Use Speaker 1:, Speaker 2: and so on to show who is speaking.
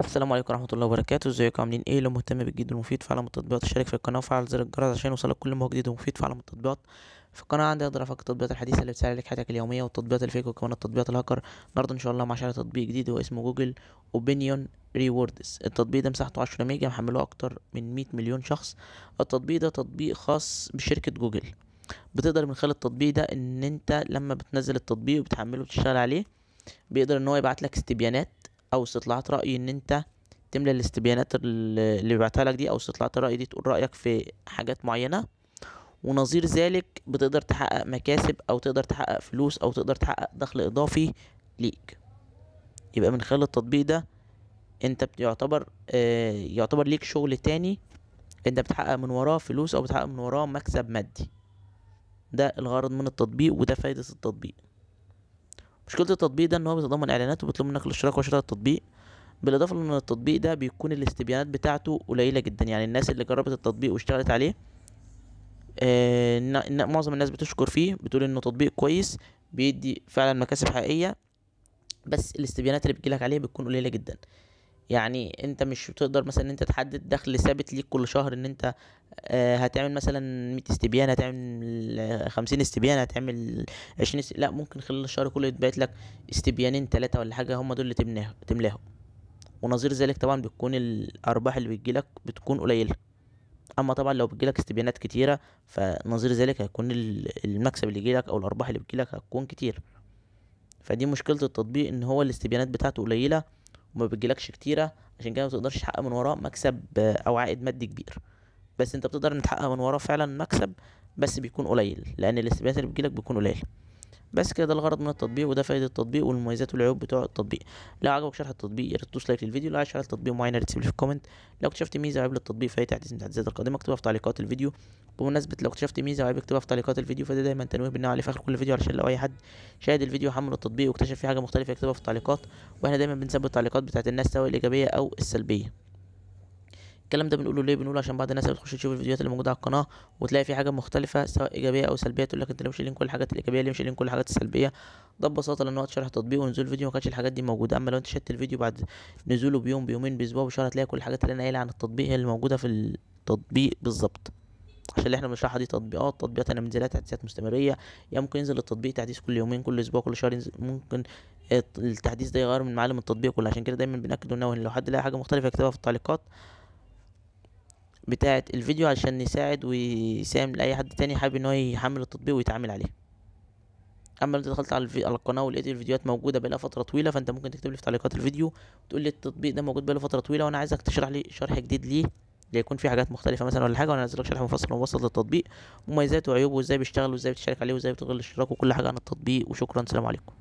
Speaker 1: السلام عليكم ورحمة الله وبركاته. ازيكم عاملين ايه؟ لو مهتم بالجديد والمفيد في عالم التطبيقات اشترك في القناة وفعل زر الجرس عشان يوصلك كل ما هو جديد ومفيد في عالم التطبيقات. في القناة عندي اقدر افك التطبيقات الحديثة اللي بتسهل عليك حياتك اليومية والتطبيقات ال fake وكمان التطبيقات الهاكر. النهارده ان شاء الله مع شرح تطبيق جديد هو اسمه Google Opinion Rewards. التطبيق ده مساحته 10 ميجا، محمله اكتر من 100 مليون شخص. التطبيق ده تطبيق خاص بشركة جوجل. بتقدر من خلال التطبيق ده ان انت لما بتنزل التطبيق وبتحمله وتشتغل عليه بيقدر ان هو يبعت لك استبيانات او استطلاعات رأي، ان انت تملى الاستبيانات اللي بيبعتها لك دي او استطلاعات الرأي دي، تقول رأيك في حاجات معينة، ونظير ذلك بتقدر تحقق مكاسب او تقدر تحقق فلوس او تقدر تحقق دخل اضافي ليك. يبقى من خلال التطبيق ده انت يعتبر ليك شغل تاني انت بتحقق من وراه فلوس او بتحقق من وراه مكسب مادي. ده الغرض من التطبيق وده فايدة التطبيق. مشكلة التطبيق ده ان هو بيتضمن اعلانات وبيطلب منك الاشتراك وشراء التطبيق، بالاضافة لان التطبيق ده بيكون الاستبيانات بتاعته قليلة جدا. يعني الناس اللي جربت التطبيق واشتغلت عليه معظم الناس بتشكر فيه، بتقول انه تطبيق كويس بيدي فعلا مكاسب حقيقية، بس الاستبيانات اللي بتجيلك عليه بتكون قليلة جدا. يعني انت مش بتقدر مثلا ان انت تحدد دخل ثابت ليك كل شهر، ان انت هتعمل مثلا 100 استبيان، هتعمل 50 استبيان، هتعمل 20 لا، ممكن خلال الشهر كله يتبعت لك استبيانين 3 ولا حاجة، هم دول اللي تملاهم. ونظير ذلك طبعا بتكون الارباح اللي بتجيلك بتكون قليلة. اما طبعا لو بتجيلك استبيانات كتيرة فنظير ذلك هيكون المكسب اللي يجيلك او الارباح اللي بتجيلك هتكون كتير. فدي مشكلة التطبيق، ان هو الاستبيانات بتاعته قليلة وما بتجيلكش كتيرة، عشان كده ما تقدرش تحقق من وراه مكسب او عائد مادي كبير. بس انت بتقدر ان تحقق من وراه فعلا مكسب، بس بيكون قليل لان الاستبيانات اللي بتجيلك بتكون قليله. بس كده ده الغرض من التطبيق وده فايده التطبيق والمميزات والعيوب بتوع التطبيق. لو عجبك شرح التطبيق يا ريت تدوس like للفيديو، لو عايز شرح تطبيق معين يا ريت تسيب لي في ال comment. لو اكتشفت ميزة وعيب للتطبيق في اي تحديث من التحديثات القادمة اكتبها في تعليقات الفيديو. بمناسبة لو اكتشفت ميزة وعيب اكتبها في تعليقات الفيديو، فده دايما تنويه بالنوع عليه في اخر كل فيديو، علشان لو اي حد شاهد الفيديو وحمل التطبيق واكتشف فيه حاجة مختلفة يكتبها في التعليقات، واحنا دايما بنثبت التعليقات بتاعت الناس سواء الايجابية او السلبية. الكلام ده بنقوله ليه؟ بنقوله عشان بعض الناس اللي بتخش تشوف الفيديوهات اللي موجودة على القناة وتلاقي في حاجة مختلفة سواء ايجابية او سلبية تقول لك انت ليه مش شايلين كل الحاجات الايجابية، ليه مش شايلين كل الحاجات السلبية؟ ده ببساطة لان وقت شرح التطبيق ونزول الفيديو ما كانتش الحاجات دي موجودة. اما لو انت شدت الفيديو بعد نزوله بيوم بيومين باسبوع بشهر هتلاقي كل الحاجات اللي انا قايلها عن التطبيق هي اللي موجودة في التطبيق بالظبط. عشان اللي احنا بنشرحها دي تطبيقات انا منزلها تحديثات مستمريه، يا ممكن ينزل التطبيق تحديث كل يومين كل اسبوع كل شهر ينزل، ممكن التحديث ده يغير من معالم التطبيق كله. عشان كده دايما بنأكد وننوه ان لو حد لقى حاجة مختلفة يكتبها في التعليقات بتاعه الفيديو عشان نساعد ويساهم لاي حد تاني حابب ان هو يحمل التطبيق ويتعامل عليه. اما لو انت دخلت على القناة ولقيت الفيديوهات موجودة بقالها فترة طويلة، فانت ممكن تكتب لي في تعليقات الفيديو وتقول لي التطبيق ده موجود بقاله فترة طويلة وانا عايزك تشرح لي شرح جديد ليه، ليكون في حاجات مختلفة مثلا ولا حاجة، وانا انزل لك شرح مفصل ومبسط للتطبيق، مميزاته وعيوبه وازاي بيشتغل وازاي بتشترك عليه وازاي بتلغي الاشتراك وكل حاجة عن التطبيق. وشكرا، سلام عليكم.